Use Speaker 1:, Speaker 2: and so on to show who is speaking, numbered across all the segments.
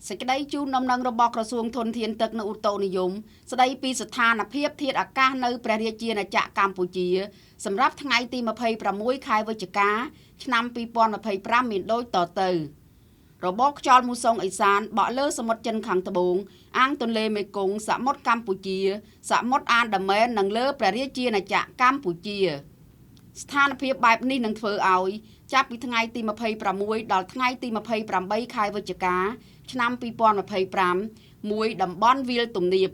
Speaker 1: សេចក្តីជូនដំណឹងរបស់ក្រសួងធនធានទឹកនិងឧតុនិយមស្តីពីស្ថានភាពធាតុអាកាសនៅព្រះរាជាណាចក្រកម្ពុជាសម្រាប់ថ្ងៃទី26ខែវិច្ឆិកាឆ្នាំ2025មានដូចតទៅរបបខ្យល់មូសុងឦសានបក់លើសមុទ្រចិនខាងត្បូងអាងទន្លេមេគង្គសមុទ្រកម្ពុជាសមុទ្រអានដាមែននិងលើព្រះរាជាណាចក្រកម្ពុជាស្ថានភាពបែបនេះនឹងធ្វើឲ្យចាប់ពីថ្ងៃទី26ដល់ថ្ងៃទី28ខែវិច្ឆិកាឆ្នាំ2025មួយតំបន់វាលទំនាប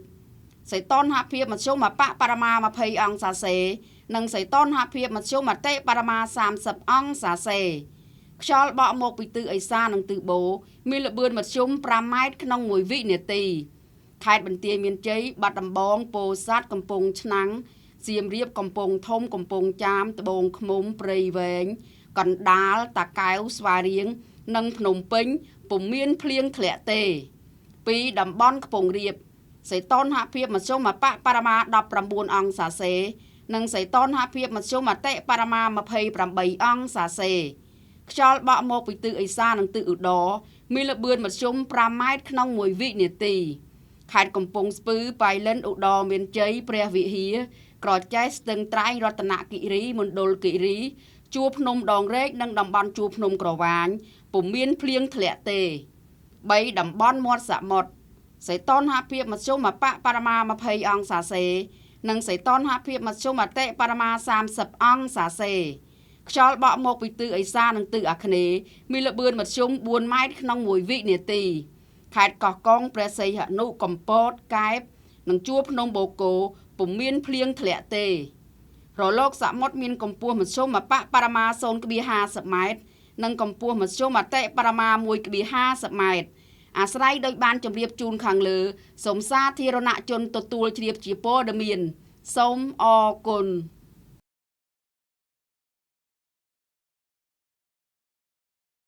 Speaker 1: សីតុណ្ហភាពមធ្យមអបបរមា20អង្សាសេនិងសីតុណ្ហភាពមធ្យមអតិបរមា30អង្សាសេខ្យល់បក់មកពីទិសឦសាននិងទិសបូមានល្បឿនមធ្យម5ម៉ែត្រក្នុង1វិនាទីខេត្តបន្ទាយមានជ័យបាត់ដំបងពោធិ៍សាត់កំពង់ឆ្នាំងសៀមរាបកំពង់ធំកំពង់ចាមត្បូងឃ្មុំព្រៃវែងកណ្ដាលតាកែវស្វាយរៀងនិងភ្នំពេញពុំមានភ្លៀងធ្លាក់ទេពីតំបន់ខ្ពង់រាបសីតុណ្ហភាពមធ្យមអបបរមា19អង្សាសេនិងសីតុណ្ហភាពមធ្យមអតិបរមា28អង្សាសេខ្យល់បក់មកពីទិសឦសាននិងទិសឧត្តរមានល្បឿនមធ្យម5ម៉ែត្រក្នុង1វិនាទីខេត្តកំពង់ស្ពឺប៉ៃលិនឧត្តរមានជ័យព្រះវិហារក្រចេះស្ទឹងត្រែងរតនគិរីមណ្ឌលគិរីជួរភ្នំដងរែកនិងតំបន់ជួរភ្នំក្រវាញពុំមានភ្លៀងធ្លាក់ទេ3តំបន់មាត់សមុទ្រសីតុណ្ហភាពមធ្យមអបបរមា20អង្សាសេនិងសីតុណ្ហភាពមធ្យមអតិបរមា30អង្សាសេខ្យល់បក់មកពីទិសឦសាននិងទិសអាគ្នេយ៍មានល្បឿនមធ្យម4ម៉ែត្រក្នុង1វិនាទីខេត្តកោះកុងព្រះសីហនុកំពតកែបនិងជួរភ្នំបូកគោពុំមានភ្លៀងធ្លាក់ទេរលកសមុទ្រមានកម្ពស់មធ្យមអបបរមា 0.50 ម៉ែត្រនិងកម្ពស់មធ្យមអតិបរមា 1.50 ម៉ែត្រអាស្រ័យដោយបានជម្រាបជូនខាងលើសូមសាធារណជនទទួលជ្រាបជាព័ត៌មានសូមអរគុណ។